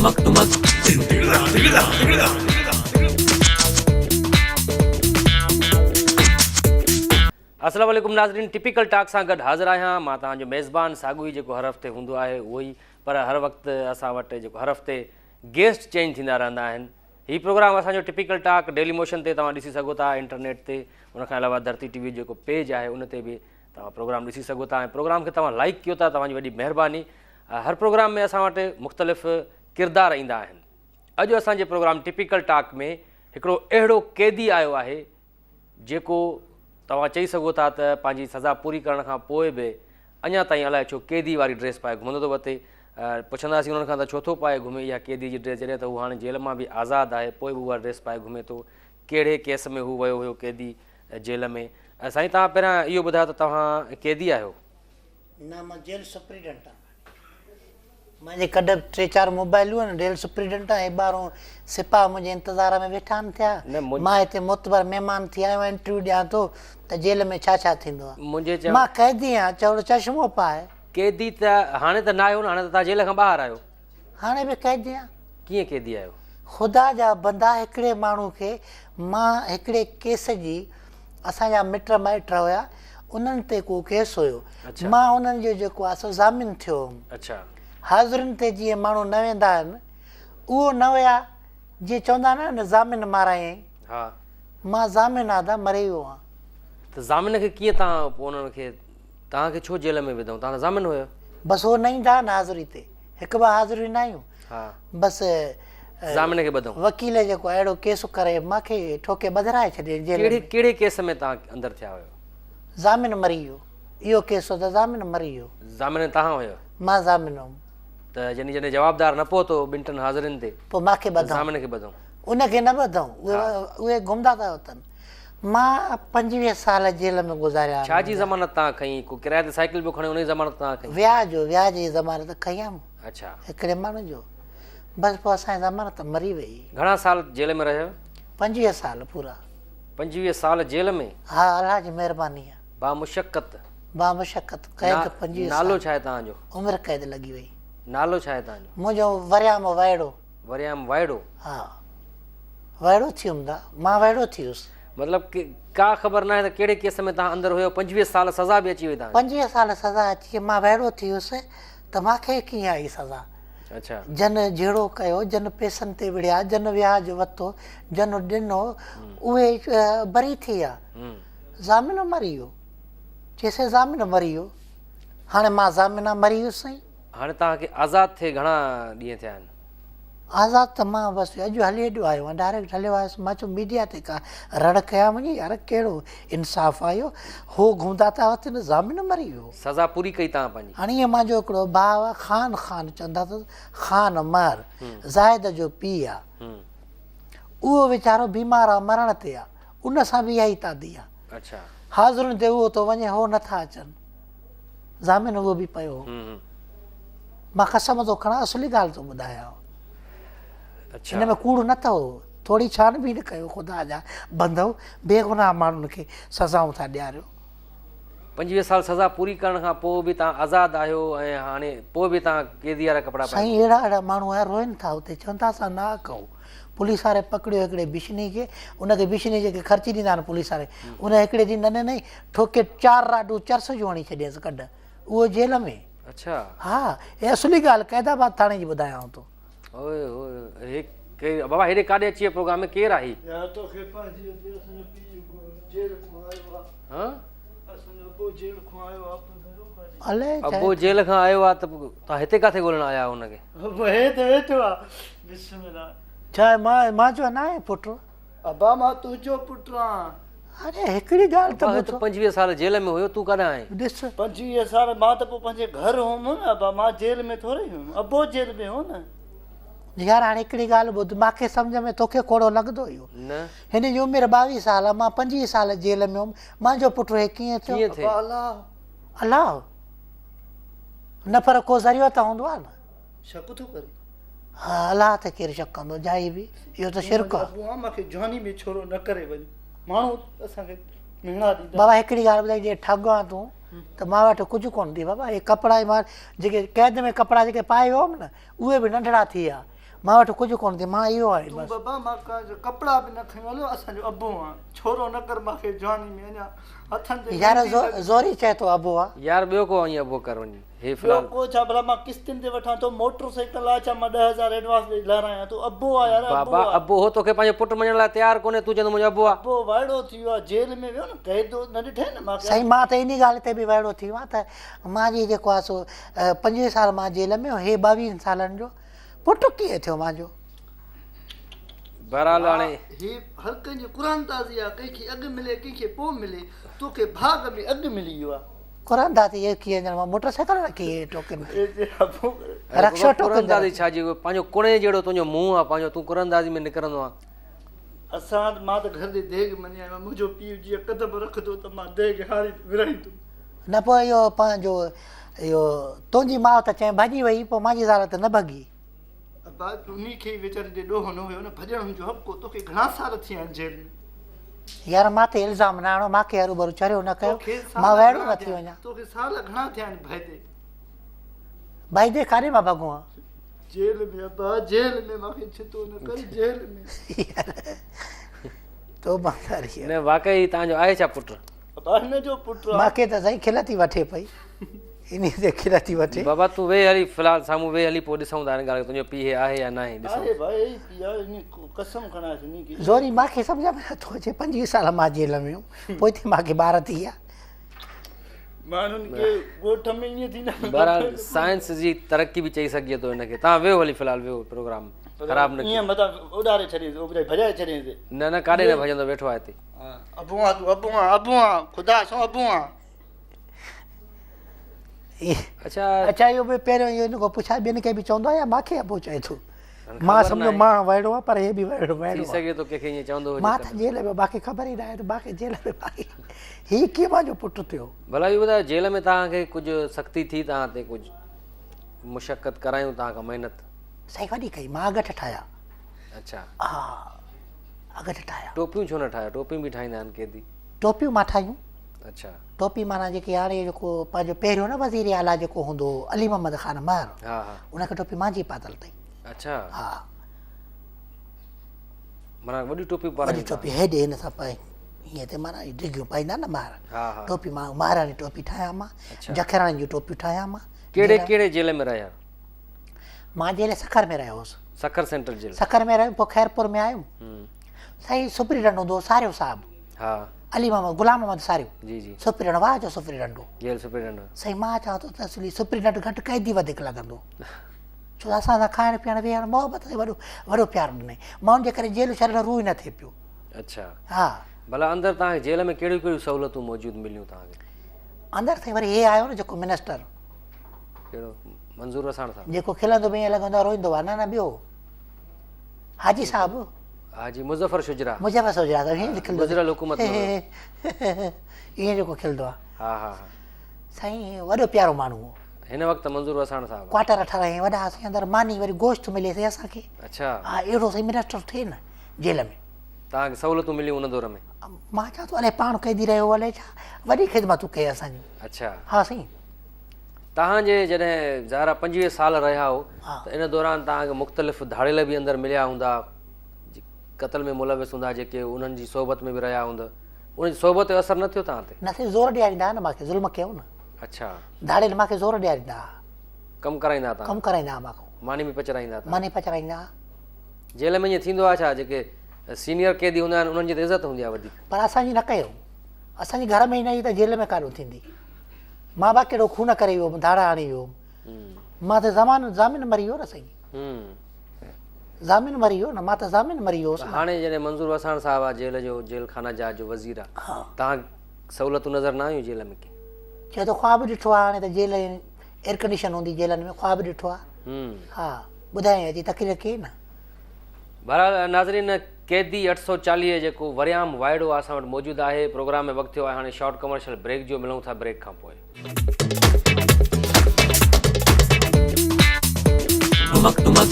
السلام عليڪم ناظرين ٽپيڪل ٽاڪ سان گڏ حاضر آهيان مان توهان جو ميزبان ساڳيو ئي جيڪو هر هفتي هوندو آهي اهو ئي پر هر وقت اسان وٽ جيڪو هر هفتي گيسٽ چينج ٿيندا رهندا آهن هي پروگرام اسان جو ٽپيڪل ٽاڪ ڊيلي موشن تي توهان ڏسي سگهو ٿا انٽرنيٽ تي ان کان علاوه ڌرتي ٽي وي جيڪو پيج آهي ان تي به توهان پروگرام ڏسي سگهو ٿا ۽ پروگرام کي توهان لائڪ ڪيو ٿا توهان جي وڏي مهرباني هر پروگرام ۾ اسان وٽ مختلف ڪردار ايندا آهن اڄ اسان جي پروگرام ٽپيڪل ٽاڪ ۾ هڪڙو اهڙو قيدي آيو آهي جيڪو توهان چئي سگهو ٿا ته پنهنجي سزا پوري ڪرڻ کان پوء به اڃا تائين الائي ڇو قيدي واري ڊريس پائي گهمندو ٿو وتي. پڇنداسين انهن کان ته ڇو ٿو پائي گهمي اها قيدي جي ڊريس جڏهن ته هو هاڻي جيل مان به آزاد آهي پوء به اها ڊريس پائي گهمي ٿو. ڪهڙي ڪيس ۾ هو ويو هيو قيدي جيل ۾. سائين توهان پهريان اهو ٻڌايو ته توهان قيدي آهيو؟ نه مان جيل سپريڊنٽ آهيان. منهنجي ڪڍ ٽي چار موبائلون آهن، جيل سپريڊنٽ آهيان، هي ٻارهون سپاهه منهنجي انتظار ۾ ويٺا آهن ٿيا، مان هتي معتبر مهمان ٿي آيو آهيان، انٽرويو ڏيان ٿو ته جيل ۾ ڇا ڇا ٿيندو آهي، مان قيدي آهيان، چوڙ چشمو پاء. قيدي ته هاڻي ته ناهيو نه، هاڻي ته توهان جيل کان ٻاهر آهيو. هاڻي به قيدي آهيان. ڪيئن قيدي آهيو؟ خدا جا بندا هڪڙي ماڻهو کي مان هڪڙي ڪيس جي اسان جا مٽ مائٽ هيا انهن تي ڪو ڪيس هيو مان انهن جو جيڪو آهي سو ضامن ٿيو هوم. حاضرين تي جيئن ماڻهو نه ويندا آهن اهو نه ويا جيئن چوندا آهن نه ضامن مارايائين مان ضامن آدا مري ويو آهيان. ته ضامن کي ڪيئن توهان پوء انهن کي توهان کي ڇو جيل ۾ وڌائون توهان ته ضامن هيو. بس هو نه ايندا آهن حاضري تي هڪ ٻه حاضريون نه آيون بس ضامن کي ٻڌائون. وڪيل جيڪو اهڙو ڪيس ڪري مان کي ٺوڪي ٻڌرائي ڇڏيائين جيل ۾. ڪهڙي ڪيس ۾ توهان اندر ٿيا هيو؟ ضامن مري ويو. اهو ڪيس هو ته ضامن مري ويو. ضامن توهان هيو؟ مان ضامن هوم. ته يعني جڏهن جوابدار نه پهتو ٻن ٽن حاضرين تي پوء مان کي ٻڌائون. ضامن کي ٻڌائون. ان کي نه ٻڌائون اهي گهمندا ٿا وتن. مان 25 سال جيل ۾ گذاريا آهن. ڇا جي ضمانت توهان کنئي؟ ڪو ڪرائي تي سائيڪل پيو کڻي ان جي ضمانت توهان کنئي؟ وياج هو وياج جي ضمانت کنئي هيم. اڇا. هڪڙي ماڻهو جو بس پوء اسان جي ضمانت مري وئي. گهڻا سال جيل ۾ رهيو؟ 25 سال پورا. 25 سال جيل ۾؟ ها الله جي مهرباني آ. بامشقت. بامشقت قيد 25 سال. نالو ڇا آهي توهان جو؟ عمر قيد لڳي وئي. نالو ڇا آهي توهان جو؟ منهنجو وريام وائڙو. وريام وائڙو؟ ها وائڙو ٿي ويم دا مان وائڙو ٿي ويس. مطلب ڪا خبر ناهي ته ڪهڙي ڪيس ۾ توهان اندر هيو 25 سال سزا به اچي وئي توهان کي. 25 سال سزا اچي وئي مان وائڙو ٿي ويس ته مان کي ڪيئن آئي سزا. اڇا. جن جهيڙو ڪيو جن پيسن تي وڙهيا جن وياج ورتو جن ڏنو اهي بري ٿي ويا. ضامن مري ويو. چيسين ضامن مري ويو. هاڻي مان ضامن آ مري ويس سائين. هاڻي توهان کي آزاد ٿئي گهڻا ڏينهن ٿيا آهن؟ آزاد ته مان بس اڄ هلي هيڏو آيو آهيان ڊائريڪٽ هليو آيس مان چيو ميڊيا تي ڪا رڙ ڪيان وڃي يار ڪهڙو انصاف آ اهو هو گهمندا ٿا وتن ضامن مري ويو. سزا پوري ڪئي توهان پنهنجي؟ هاڻي ائين مانجو هڪڙو ڀاء آ خان خان چوندا اٿس خان مهر زاهد جو پيء آ اهو ويچارو بيمار آ مرڻ تي آ ان سان به اها ئي تعدي آ حاضرين تي اهو ٿو وڃي هو نٿا اچن. ضامن اهو به پيو هو. مان قسم ٿو کڻان اصلي ڳالهه ٿو ٻڌايان. ان ۾ ڪوڙ نه اٿو. ٿوري ڇان بين ڪيو خدا جا بندؤ بيگناهه ماڻهن کي سزائون ٿا ڏياريو. 25 سال سزا پوري ڪرڻ کان پوء به توهان آزاد آهيو ۽ هاڻي پوء به توهان قيدي وارا ڪپڙا پائي. سائين اهڙا اهڙا ماڻهو آهن روئن ٿا اتي چون ٿا اسان ناحق آهيون. پوليس واري پڪڙيو هڪڙي بشني کي ان کي بشني جيڪي خرچي ڏيندا آهن پوليس واري ان هڪڙي ڏينهن نه ڏنئي ٺوڪي چار راڊون چرس جون هڻي ڇڏينس ڪڍ اهو جيل ۾. اڇا. ها هي اصلي ڳالهه قيد آباد ٿاڻي جي ٻڌايانو ٿو. اوئي هوئي هي ڪير بابا هيڏي ڪاڏي اچي ويو پروگرام ۾ ڪير آهي. يار توکي پنهنجي ادي اسان جو پيء جيل کان آيو آ. ها اسان جو ابو جيل کان آيو آ تون سڄو ڪاڏي. الائي ڇا ابو جيل کان آيو آ ته توهان هتي ڪاٿي ڳولڻ آيا آهيو هن کي. ابو هي ته ويٺو آ بسم الله. ڇا مان مان جو ناهي پٽ. ابا مان تنهنجو پٽ آهيان. اڙي هڪڙي ڳالهه ته ٻڌ. ابا 25 سال جيل ۾ هيو تون ڪاڏانهن آئين. ڏس. 25 سال مان ته پوء پنهنجي گهر هوم نه ابا مان جيل ۾ ٿوري هيم ابو جيل ۾ هو نه. يار هاڻي هڪڙي ڳالهه ٻڌ مان کي سمجهه ۾ توکي ڪوڙو لڳندو اهو. نه. هن جي عمر 22 سال آ مان 25 سال جيل ۾ هوم مانجو پٽ هي ڪيئن ٿيو. ڪيئن ٿئي. ابا الله. الله نه پر ڪو ذريعو ته هوندو آ نه. شڪ ٿو ڪرين؟ ها الله تي ڪير شڪ ڪندو جائي به اهو ته شرڪ آ. ابو مان کي جواني ۾ ڇورو نه ڪري وڃ ماڻهو اسان کي مهڻا ڏيندا. بابا هڪڙي ڳالهه ٻڌائي جي ٺڳ آن تون ته مان وٽ ڪجهه ڪونه ٿي بابا اهي ڪپڙا مان جيڪي قيد ۾ ڪپڙا جيڪي پائي ويو هوم نه اهي به ننڍڙا ٿي ويا. مان وٽ ڪجهه ڪونه ٿي مان اهو آهيان تون بس. بابا مان ڪا جو ڪپڙا به نه کنيو هليو اسان جو ابو آن ڇورو نه ڪر مان کي جواني ۾ اڃا هٿن تي يار ميندي لڳي. زوري چئي ٿو ابو آ. يار ٻيو ڪو ائين ابو ڪر وڃي هي ٻيو فلحال. ڪو ڇا ڀلا مان قسطين تي وٺان ٿو موٽر سائيڪل آ ڇا مان 10000 ايڊوانس ڏئي لهرايان ٿو ابو آ يار ابو بابا آ. ابو هو توکي پنهنجو پٽ مڃڻ لاء تيار ڪونهي تون چوندو منهنجو ابو آ. ابو وائڙو ٿي ويو آ جيل ۾ ويو نه قيد نه ڏٺئي نه مان سائين مان ته انهي ڳالهه تي به وائڙو ٿي ويو آهيان ته مان جي جيڪو آ سو 25 سال مان جيل ۾ هي 22 سالن جو پٽ ڪيئن ٿيو مانجو. بهرحال هاڻي. هي هر ڪنهن جي قراندازي آ ڪنهن کي اڳ ملي ڪنهن کي پوء ملي توکي ڀاڳ ۾ اڳ ملي ويو آ. قراندازي اهو ڪيئن ڄڻ مان موٽر سائيڪل رکي هي ٽوڪن تي رڪشو ٽوڪن تي قراندازي ڇا جي پنهنجو ڪڻي جهڙو تنهنجو منهن آ پنهنجو تون قراندازي ۾ نڪرندو آن. اسان مان ته گهر جي ديڳ مڃي آيو آهيان منهنجو پيء جيئن قدم رکندو ته مان ديڳ هاري ورهائيندم. نه پوء اهو پنهنجو اهو تنهنجي ماء ته چئين ڀڄي وئي پوء مانجي زال ته نه ڀڳي. ابا انهي کي ئي ويچاري تي ڏوهه نه هيو نه ڀڄڻ هن جو حق هو توکي گهڻا سال ٿيا آهن جيل ۾. يار مان تي الزام نه هڻو مان کي هروڀرو چريو نه ڪيو مان ويڙهو نه ٿي وڃان. توکي سال گهڻا ٿيا آهن ڀائدي. ڀائدي ڪاڏي مان ڀڳو آهيان. جيل ۾ ابا جيل ۾ مان کي ڇتو نه ڪر جيل ۾. يار توبه ڪر. نه واقعي توهان جو آهي ڇا پٽ. ابا هن جو پٽ آ. مان کي ته سائين کل ٿي وٺي پئي. انهي تي کل ٿي وٺي. بابا تون ويهه هلي في الحال سامهون ويهه هلي پوء ڏسون ٿا هن ڳالهه کي تنهنجو پيء هي آهي يا ناهي ڏسون. آهي ڀاء اهي پيء آهي انهي قسم کڻايس انهي کي. زوري مان کي سمجهه ۾ نٿو اچي 25 سال مان جيل ۾ هيم پوء ٿي مان کي ٻار ٿي ويا. ماڻهن کي ڳوٺ ۾ ائين ٿيندا آهن. بهرحال سائنس جي ترقي به چئي سگهجي ٿو ان کي. توهان ويهو هلي في الحال ويهو پروگرام خراب نه ڪيو. ائين متان اڏاري ڇڏينس ڀڄائي ڇڏينس. نه نه ڪاڏي نه ڀڄندو ويٺو آهي هتي. ابو آن تون ابو آن ابو آن خدا سو ابو آن. اڇا اڇا اهو به پهريون اهو هن کان پڇا ٻين کي به چوندو آهي يا مان کي ابو چئي ٿو مان سمجهو مان وائڙو آهيان پر هي به وائڙو وائڙو ٿي سگهي ٿو ڪنهن کي ائين چوندو هجي مان ته جيل ۾ باقي خبر ئي ناهي ته باقي جيل ۾ باقي هي ڪيئن مانجو پٽ ٿيو. ڀلا اهو ٻڌايو جيل ۾ توهان کي ڪجهه سختي ٿي توهان تي ڪجهه مشقت ڪرايون توهان کان محنت. سائين وڏي ڪئي مان اڳٺ ٺاهيا. اڇا ها اڳٺ ٺاهيا. ٽوپيون ڇو نه ٺاهيو؟ ٽوپيون به ٺاهيندا آهن قيدي. ٽوپيون مان ٺاهيون. اڇا. ٽوپي معنيٰ جيڪي هاڻي جيڪو پنهنجو پهريون نه وزير اعليٰ جيڪو هوندو هو علي محمد خان مهر ها ها ان کي ٽوپي مانجي پاتل اٿئي. اڇا. ها. معنيٰ وڏيون ٽوپيون پارايون وڏي ٽوپي هيڏي هن سان پائي هيئن تي معنيٰ ڊگهيون پائيندا نه مهر. ها ها. ٽوپي مان مهراڻي ٽوپي ٺاهيان مان. جکراڻي جون ٽوپيون ٺاهيان مان. ڪهڙي ڪهڙي جيل ۾ رهيا؟ مان جيل سکر ۾ رهيو هوس. Sukkur central jail. سکر ۾ رهيم پوء خيرپور ۾ آيم. سائين سپريڊنٽ هوندو هو ساريو صاحب. ها. علي محمد غلام محمد ساريو. جي جي. سپريڊنٽ واهه جو سپريڊنٽ هو. جيل سپريڊنٽ هو. سائين مان چوان ٿو ته اصلي سپريڊنٽ گهٽ قيدي وڌيڪ لڳندو. ڇو ته اسان سان کائڻ پيئڻ ويهڻ محبت سان وڏو وڏو پيار ڏنائين. مان ان جي ڪري جيل ڇڏڻ روح ئي نه ٿئي پيو. اڇا. ها. ڀلا اندر توهان کي جيل ۾ ڪهڙيون ڪهڙيون سهولتون موجود مليون توهان کي؟ اندر سائين وري هي آيو نه جيڪو منسٽر. ڪهڙو منظور وساڻ صاحب. جيڪو کلندو به ائين لڳندو آهي روئيندو آهي نه نه ٻيو حاجي صاحب. حاجي مظفر شجرا. مظفر شجرا صاحب ائين کلندو گذريل حڪومت ۾ ائين جيڪو کلندو آهي. ها ها ها. سائين وڏو پيارو ماڻهو هو. هن وقت منظور وساڻ صاحب. ڪوارٽر ٺارايائين وڏا سائين اندر ماني وري گوشت ملي سائين اسان کي. اڇا. ها اهڙو سائين منسٽر ٿئي نه جيل ۾. توهان کي سهولتون مليون ان دور ۾. مان چوان ٿو الائي پاڻ قيدي رهيو الائي ڇا وڏي خدمتون ڪئي اسان جون. اڇا. ها سائين. توهان جي جڏهن ظاهر آهي 25 سال رهيا هو ته ان دوران توهان کي مختلف ڌاڙيل به اندر مليا هوندا قتل ۾ ملوث هوندا جيڪي انهن جي صحبت ۾ به رهيا هوندا انهن جي صحبت جو اثر نه ٿيو توهان تي؟ نه سائين زور ڏياريندا ها نه مان کي ظلم ڪيو نه. اڇا. ڌاڙيل مان کي زور ڏياريندا ها. ڪم ڪرائيندا ها توهان کان؟ ڪم ڪرائيندا ها مان کان. ماني به پچرائيندا ها؟ ماني پچرائيندا ها. جيل ۾ ائين ٿيندو آهي ڇا جيڪي سينيئر قيدي هوندا آهن انهن جي ته عزت هوندي آهي وڌيڪ. پر اسان جي نه ڪيو. اسان جي گهر ۾ ئي نه هئي ته جيل ۾ ڪاڏو ٿيندي. مان با ڪهڙو خون ڪري ويو هوم، ڌاڙا هڻي ويو هوم. مان ته زمان ضامن مري ويو نه سائين. ضامن مري ويو نه، مان ته ضامن مري ويو هوس نه. هاڻي جڏهن منظور وساڻ صاحب آ جيل جو جيل خانه جات جو وزير آ، توهان کي سهولتون نظر نه آيون جيل ۾ ڪي؟ چئي ٿو خواب ڏٺو آ هاڻي ته جيل ايئرڪنڊيشن هوندي جيلن ۾ خواب ڏٺو آ. ها ٻڌايائين اچي تقرير ڪئي نه. بهرحال ناظرين قيدي 840 جيڪو وريام وائڙو آ اسان وٽ موجود آهي پروگرام ۾ وقت ٿيو آهي هاڻي شارٽ ڪمرشل بريڪ جو ملون ٿا بريڪ کان پوء. ٽمڪ ٽمڪ.